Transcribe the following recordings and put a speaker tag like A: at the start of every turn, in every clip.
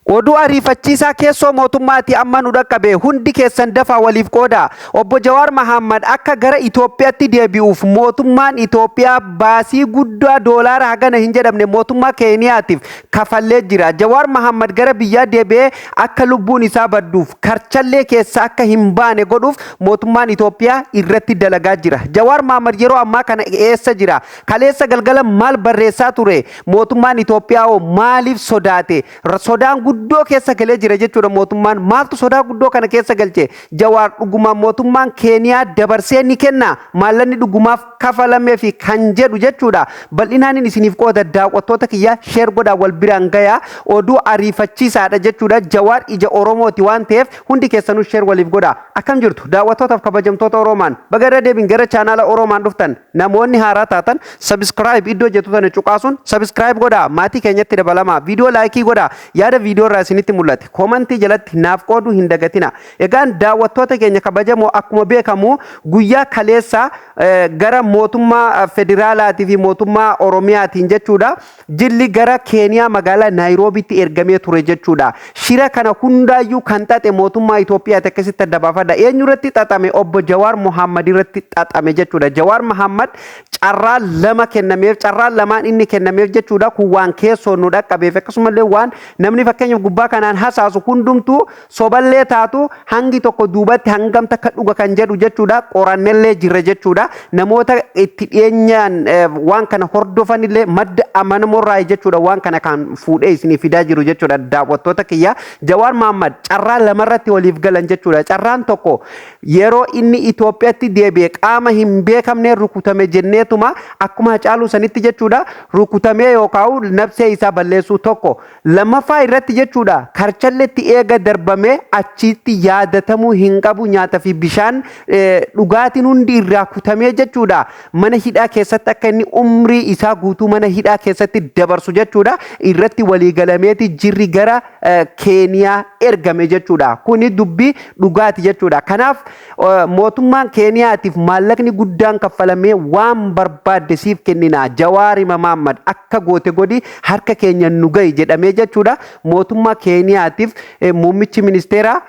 A: Oduu ariifachiisaa keessoo mootummaati amma nu dhaqqabe, hundi keessan dafaa waliif qooda. Obbo Jawaar Mahaammad akka gara Itoophiyaatti deebi'uuf mootummaan Itoophiyaa baasii guddaa doolaara hagana hin jedhamne mootummaa Keeniyaatiif kafallee jira. Jawaar Mahaammad gara biyyaa deebi'ee akka lubbuun isaa badduuf karchallee keessa akka hin baane godhuuf mootummaan Itoophiyaa irratti dalagaa jira. Jawaar Mahaammad yeroo ammaa kana eessa jira? Kaleessa galgala maal barreessaa ture? Mootummaan Itoophiyaa hoo maaliif sodaate? Sodaan guddoo keessa galee jira jechuudha mootummaan. Maaltu sodaa guddoo kana keessa galche? Jawaar dhugumaan mootummaan Keeniyaa dabarsee ni kenna? Maallanni dhugumaaf kafalamee fi kan jedhu jechuudha. Bal'inaanin isiniif qooda, daawwattoota kiyya, share godhaa, wal biraan gayaa. Oduu ariifachiisaadha jechuudha. Jawaar ija Oromooti waan ta'eef hundi keessanuu share waliif godhaa. Akkam jirtu, daawwattootaaf kabajamtoota Oromaan? Baga irra deebiin gara chaanaala Oromaan dhuftan. Namoonni haaraa taatan subscribe iddoo jettu tana cuqaasuun subscribe godhaa, maatii keenyatti dabalamaa. Viidiyoo like godhaa, yaada viidiyoo irraa isinitti mul'ate comment jalatti naaf qooduu hin dagatina. Egaan daawwattoota keenya kabajamoo, akkuma beekamu guyyaa kaleessa gara mootummaa federaalaatii fi mootummaa Oromiyaatiin jechuudha jilli gara Keeniyaa magaalaa Naayiroobiitti ergamee ture jechuudha. Shira kana hundaayyuu kan xaxe mootummaa Itoophiyaati, akkasitti adda baafadha. Eenyu irratti xaxame? Obbo Jawaar Mohammad irratti xaxame jechuudha. Jawaar Mohammad carraa lama kennameef, carraan lamaan inni kennameef jechuudha, kun waan keessoo nu dhaqqabeef, akkasumallee waan namni fakkeenyaaf gubbaa kanaan hasaasu hundumtuu soballee taatu hangi tokko duubatti hangam takka dhuga kan jedhu jechuudha qorannellee jirra jechuudha. Namoota itti dhiyeenyaan waan kana hordofanillee madda amanamoorraa jechuudha waan kana kan fuudhee isinii fidaa jiru jechuudha. Daawwattoota kiyya, Jawaar Mahaammad carraa lamarratti waliif galan jechuudha. Carraan tokko yeroo inni Itoophiyaatti deebi'e qaama hin beekamneen rukutame jenneetuma akkuma Hacaaluu sanitti jechuudha rukutamee yookaan nabsee isaa balleessuu tokko. Lammaffaa irratti jechuudha karchalletti eega darbamee achitti yaadatamuu hin qabu, nyaata fi bishaan dhugaatiin hundi irraa kutamee jechuudha mana hidhaa keessatti akka inni umrii isaa guutuu mana hidhaa keessatti dabarsu jechuudha irratti waliigalameeti jirri gara Keeniyaa ergame jechuudha. Kuni dubbii dhugaati jechuudha. Kanaaf mootummaan Keeniyaatiif maallaqni guddaan kaffalamee waan barbaadde siif kennina, Jawaarima Mahaammad akka goote godhi, harka keenya nu gahi jedhamee jechuudha. Mootummaa Keeniyaatiif muummichi ministeeraa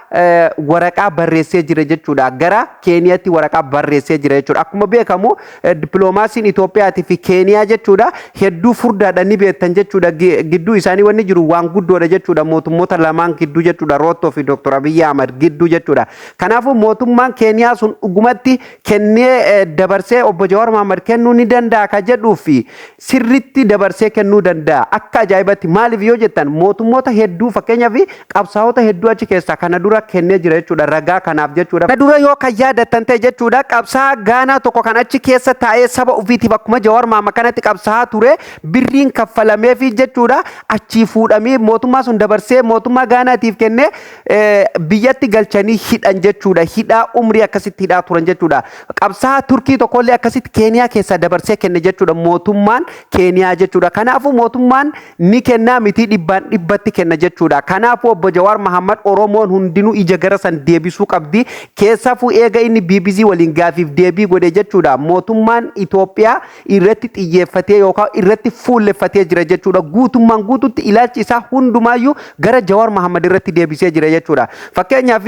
A: waraqaa barreessee jira jechuudha. Gara Keeniyaatti waraqaa barreessee jira jechuudha. Akkuma beekamu dippiloomaasiin Itoophiyaatii fi Keeniyaa jechuudha hedduu furdaadha, ni beektan jechuudha. Gidduu isaanii wanni jiru waan guddoodha jechuudha. Mootummoota lamaan gidduu jechuudha. Roottoo fi Dr. Abiyyi Ahmad gidduu jechuudha. Kanaafuu mootummaan Keeniyaa sun dhugumatti kennee dabarsee obbo Jawaar Mohaammed kennuu ni danda'a ka jedhuu fi sirritti dabarsee kennuu danda'a. Akka ajaa'ibatti, maaliif yoo jettan, mootummoota hedduu fakkeenyaaf qabsaa'ota hedduu achi keessaa kana dura kennee jira jechuudha, ragaa kanaaf jechuudha. Kana dura yoo kan yaadattan ta'e jechuudha, qabsaa'aa Gaanaa tokko kan achi keessa taa'ee saba ofiitiif akkuma Jawaar Mohaammed kanatti qabsaa'aa ture birriin kaffalameefi jechuudha achii fuudhamee mootummaa sun dabarsee mootummaa Gaanaatiif kennee biyyatti galchanii hidhan jechuudha. Hidhaa umrii akkasitti hidhaa turan jechuudha. Qabsaa'aa Turkii tokkollee akkasitti Keeniyaa keessaa dabarsee kenne jechuudha mootummaan Keeniyaa jechuudha. Kanaafuu mootummaan ni kennaa miti, dhibbaan dhibbatti kenna jechuudha. Kanaafuu obbo Jawaar Mahammad Oromoon hundinuu ija gara san deebisuu qabdi. Keessaafuu eega inni BBC waliin gaafiif deebii godhe jechuudha. Mootummaan Itoophiyaa irratti xiyyeeffatee yookaan irratti fuulleffatee jira jechuudha. Guutummaan guututti ilaalchi isaa hundumaayyuu gara Jawaar Mahammad irratti deebisee jira jechuudha. Fakkeenyaaf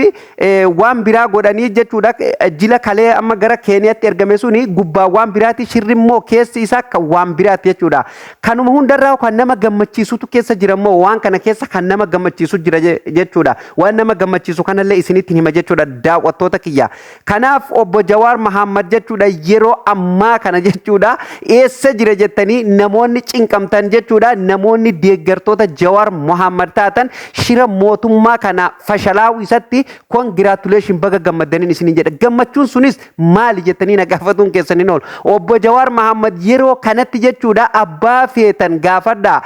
A: waan biraa godhanii jechuudha, jila kalee amma gara Keeniyaatti ergame suni gubbaa waan biraati, shirri immoo keessi isaa kan waan biraati jechuudha. Kanuma hundarraa kan nama gammachiisutu keessa jira immoo, waan kana keessa kan nama gammachiisu jira jechuudha. Waan nama gammachiisu kanallee isinitti hima jechuudha, daawwattoota kiyya. Kanaaf obbo Jawaar Mahammad jechuudha yeroo ammaa kana jechuudha eessa jira jettanii namoonni cinqamtan jechuudha, namoonni deeggartoota Jawaar Mahammad taatan, shira mootummaa kana fashalaa'uu isatti congratulation, baga gammaddaniin isiniin jedha. Gammachuun sunis maali jettanii na gaafatuun keessan hin oolu. Obbo Jawaar Mahammad yeroo kanatti jechuudha, abbaa feetan gaafadhaa,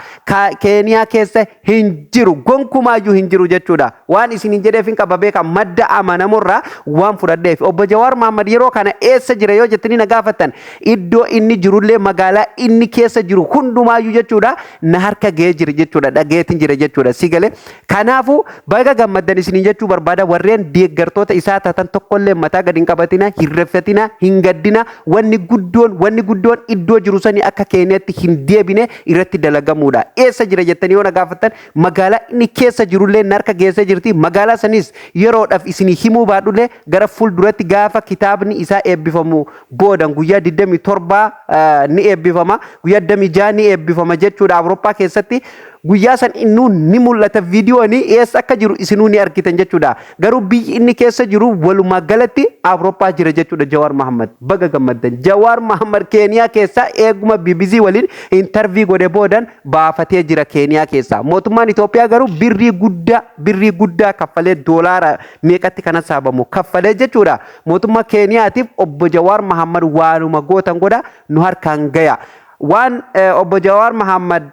A: Keeniyaa keessa hin jiru, gonkumaayyuu hin jiru jechuudha. Waan isiniin jedheef hin qaba, beeka, madda amanamurraa waan fudhadheef. Obbo Jawaar Mahammad yeroo kana eessa jira yoo jettanii na gaafattan, iddoo inni jirullee, magaalaa inni keessa jiru hundumaayyuu jechuudha na harka ga'ee jira jechuudha, dhagayeetiin jira jechuudha. Si galee. galee. Kanaafuu baga gammaddan isiniin jechuu barbaada. Warreen deeggartoota isaa taatan tokkollee mataa gadi hin qabatina, hin riffatina, hin gaddina. Wanni guddoon iddoo jiru sanii akka Keeniyaatti hin deebine irratti dalagamuudha. Eessa jira jettanii yoo na gaafattan, magaalaa inni keessa jirullee narka geessee jirti. Magaalaa sanis yeroodhaaf isinii himuu baadhullee, gara fuulduratti gaafa kitaabni isaa eebbifamu boodan, guyyaa 27 ni eebbifama, guyyaa 26 ni eebbifama jechuudha Awurooppaa keessatti. Guyyaa san innuu ni mul'ata, viidiyoon eessa akka jiru isinuu ni argitan jechuudha. Garuu biyyi inni keessa jiru walumaa galatti Awurooppaa jira jechuudha Jawaar Mahammad. Baga gammaddan. Jawaar Mahammad Keeniyaa keessa eeguma BBC waliin interview godhe boodan baafatee jira Keeniyaa keessa. Mootummaan Itoophiyaa garuu birrii guddaa kaffalee, doolaara meeqatti kana saabamu kaffalee jechuudha. Mootummaa Keeniyaatiif obbo Jawaar Mahammad waanuma gootan godha, nu harkaan gaya. Waan obbo Jawaar Mahammad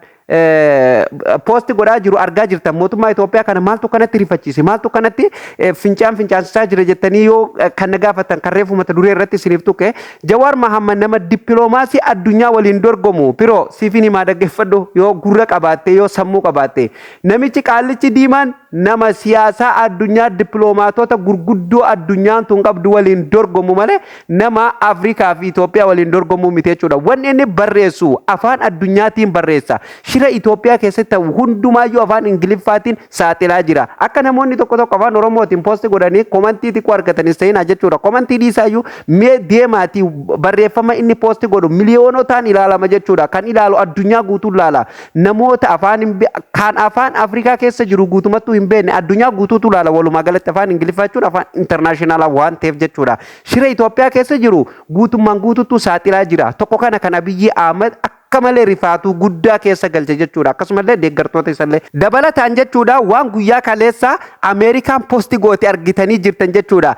A: post godhaa jiru argaa jirtan. Mootummaa Itoophiyaa kana maaltu kanatti rifachiise, maaltu kanatti fincaan fincaansisaa jira jettanii yoo kan na gaafatan, kan reefu mata duree irratti isiniif tuqe, Jawaar Mahammad nama dippiloomaasii addunyaa waliin dorgomu. Piroo siifin himaa, dhaggeeffadhu yoo gurra qabaatte, yoo sammuu qabaatte. Namichi qaallichi diimaan nama siyaasaa addunyaa, dippiloomaatota gurguddoo addunyaan tun qabdu waliin dorgomu malee nama Afrikaa fi Itoophiyaa waliin dorgomuu miti jechuudha. Wanni inni barreessu afaan addunyaatiin barreessa. Shira Itoophiyaa keessatti ta'u hundumaayyuu afaan Ingiliffaatiin saaxilaa jira. Akka namoonni tokko tokko afaan Oromootiin post godhanii comment xiqqoo argatanis ta'inaa jechuudha. Comment dhiisaayyuu, mee deemaatii barreeffama inni post godhu miliyoonotaan ilaalama jechuudha. Kan ilaalu addunyaa guutuu ilaala. Namoota afaan kan afaan Afrikaa keessa jiru guutumattuu hin beekne addunyaa guutuutu ilaala. Walumaa galatti afaan Ingiliffaa jechuun afaan international waan ta'eef jechuudha. Shira Itoophiyaa keessa jiru guutummaan guutuutu saaxilaa jira. Tokko kana kan Abiyyi Ahmad akka malee rifaatuu guddaa keessa galche jechuudha. Akkasumallee deeggartoota isallee. Dabalataan jechuudha, waan guyyaa kaleessa Ameerikaan post goote argitanii jirtan jechuudha.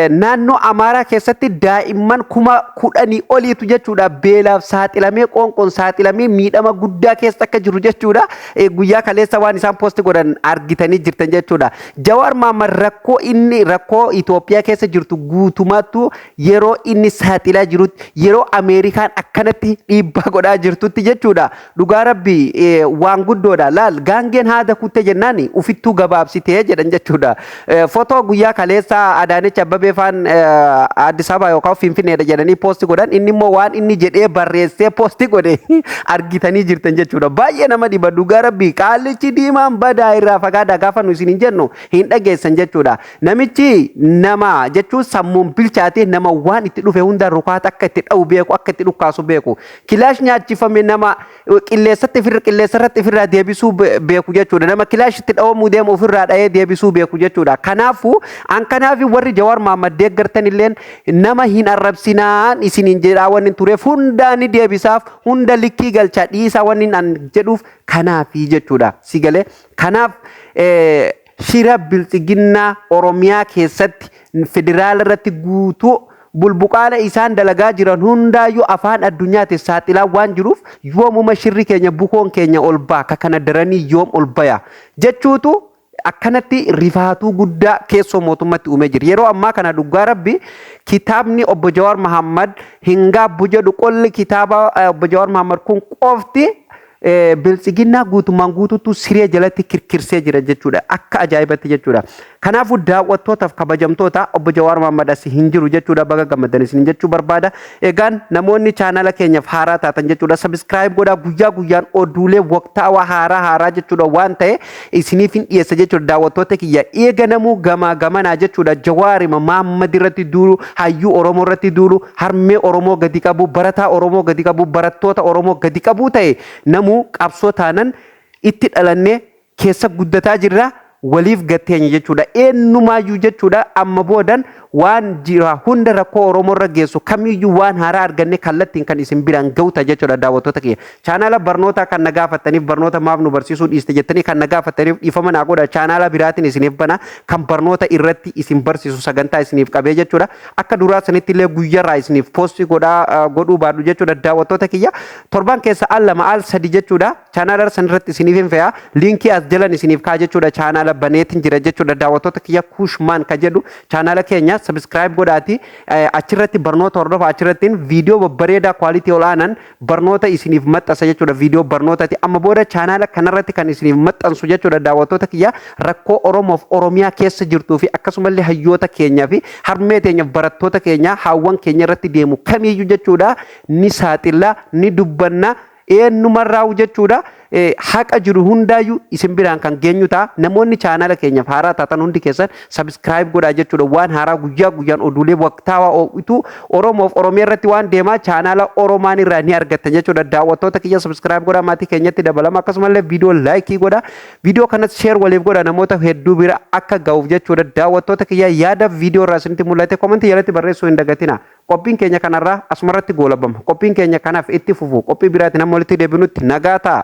A: Naannoo Amaaraa keessatti daa'imman 10,000 oliitu jechuudha beelaaf saaxilamee, qoonqoon saaxilamee, miidhama guddaa keessa akka jiru jechuudha. Guyyaa kaleessa waan isaan post godhan argitanii jirtan jechuudha. Jawaar Mahammad rakkoo inni rakkoo Itoophiyaa keessa jirtu guutumattuu yeroo inni saaxilaa jirutti, yeroo Ameerikaan akkanatti dhiibbaa godhaa jirtutti jechuudha. Dhugaa rabbi waan guddoodha. Laal, gaangeen haada kutte jennaan ufittuu gabaabsitee jedhan jechuudha. Footoo guyyaa kaleessa Adaanech Abbabee faan Addis Ababa yookaan Finfinneedha jedhanii post godhan, inni immoo waan inni jedhee barreessee post godhe argitanii jirtan jechuudha. Baay'ee nama dhiba, dhugaa rabbi. Qaallichi diimaan badaa irraa fagaadhaa gaafa nu isin hin jennu hin dhageessan jechuudha. Namichi nama jechuun sammuun bilchaate, nama waan itti dhufe hunda rukaata akka itti dha'u beeku, akka itti dhukkaasu beeku. Kilaash nyaachifame nama qilleensatti ofirra qilleensarratti ofirraa deebisuu beeku jechuudha. Nama kilaash itti dhawamuu deemu ofirraa dha'ee deebisuu beeku jechuudha. Kanaafuu an kanaaf warri Jawaar Mahammad deeggartan illeen nama hin arrabsinaan isiniin jedhaa wanni tureef, hundaa ni deebisaaf, hunda likkii galchaa dhiisaa wanni an jedhuuf kanaafi jechuudha. Si galee? Kanaaf shira bilxiginnaa Oromiyaa keessatti federaala irratti guutuu bulbuqaala isaan dalagaa jiran hundaayyuu afaan addunyaatiin saaxilaa waan jiruuf, yoomuma shirri keenya, bukoon keenya ol ba'a, ka kana daranii yoom ol baya jechuutu akkanatti rifaatuu guddaa keessoo mootummatti uumee jira. Yeroo ammaa kana dhugaa rabbi kitaabni obbo Jawaar Mahammad hin gaabbu jedhu, qolli kitaaba obbo Jawaar Mahammad kun qofti biltsiginnaa guutummaan guutuutu siree jalatti kirkirsee jira jechuudha. Akka ajaa'ibatti jechuudha. Kanaafuu daawwattootaaf kabajamtoota, obbo Jawaar Mahammad as hin jiru jechuudha. Baga gammaddan isin jechuu barbaada. Egaan namoonni chaanala keenyaaf haaraa taatan jechuudha, subscribe godhaa. Guyyaa guyyaan oduulee waqtaawaa haaraa haaraa jechuudha waan ta'e isiniif hin dhiyeessa jechuudha, daawwattoota kiyya. Eega namuu gamaa gamanaa jechuudha Jawaarima Mahammad irratti duulu, hayyuu Oromoo irratti duulu, harmee Oromoo gadi qabu, barataa Oromoo gadi qabu, barattoota Oromoo gadi qabuu ta'e, namuu qabsoo taanan itti dhalannee keessa guddataa jirra, waliif gatteenya jechuudha. Eenyumaayyuu jechuudha amma boodan waan jira hunda rakkoo Oromoo irra geessu kamiyyuu waan haaraa arganne kallattiin kan isin biraan ga'uta jechuudha, daawwattoota kiyya. Chaanaala barnootaa kan na gaafattaniif, barnoota maaf nu barsiisuu dhiiste jettanii kan na gaafattaniif, dhiifama naa godha. Chaanaala biraatiin isiniif bana, kan barnoota irratti isin barsiisu sagantaa isiniif qabee jechuudha. Akka duraa sanitti illee guyyarraa isiniif post godhaa godhuu baadhu jechuudha, daawwattoota kiyya. Torban keessa al lama, al sadi jechuudha. Chaanaala san irratti isiniif hin fe'a. Liinkii as jalan isiniif kaa jechuudha. Chaanaala baneetiin jira jechuudha. Daawwattoota kiyya, Kushmaan ka jedhu chaanaala keenya subscribe godhaati. Achirratti barnoota hordofa. Achirratti viidiyoo babbareedaa quality ol'aanaan barnoota isiniif maxxansa jechuudha. Viidiyoo barnootati. Amma booda chaanaala kanarratti kan isiniif maxxansu jechuudha. Daawwattoota kiyya, rakkoo Oromoof Oromiyaa keessa jirtuu fi akkasumallee hayyoota keenyaa fi harmee teenyaaf barattoota keenya, haawwan keenya irratti deemu kamiyyuu jechuudha, ni saaxilla, ni dubbanna. Eenyumarraa'u jechuudha, haqa jiru hundaayyuu isin biraan kan geenyu ta'a. Namoonni chaanaala keenyaaf haaraa taatan hundi keessan subscribe godhaa jechuudha. Waan haaraa guyyaa guyyaan, oduulee waqtaawaa oo'itu Oromoof Oromiyaa irratti waan deemaa chaanaala Oromaan irraa ni argattan jechuudha. Daawwattoota kiyya, subscribe godhaa, maatii keenyatti dabalama. Akkasumallee viidiyoo like godhaa, viidiyoo kanas share waliif godhaa, namoota hedduu bira akka ga'uuf jechuudha. Daawwattoota kiyya, yaada viidiyoo irraa isinitti mul'ate comment jalatti barreessuu hin dagatina. Qophiin keenya kanarraa asumarratti goolabama. Qophiin keenya kanaaf itti fufu qophii biraatiin amma walitti deebinutti nagaa ta'a.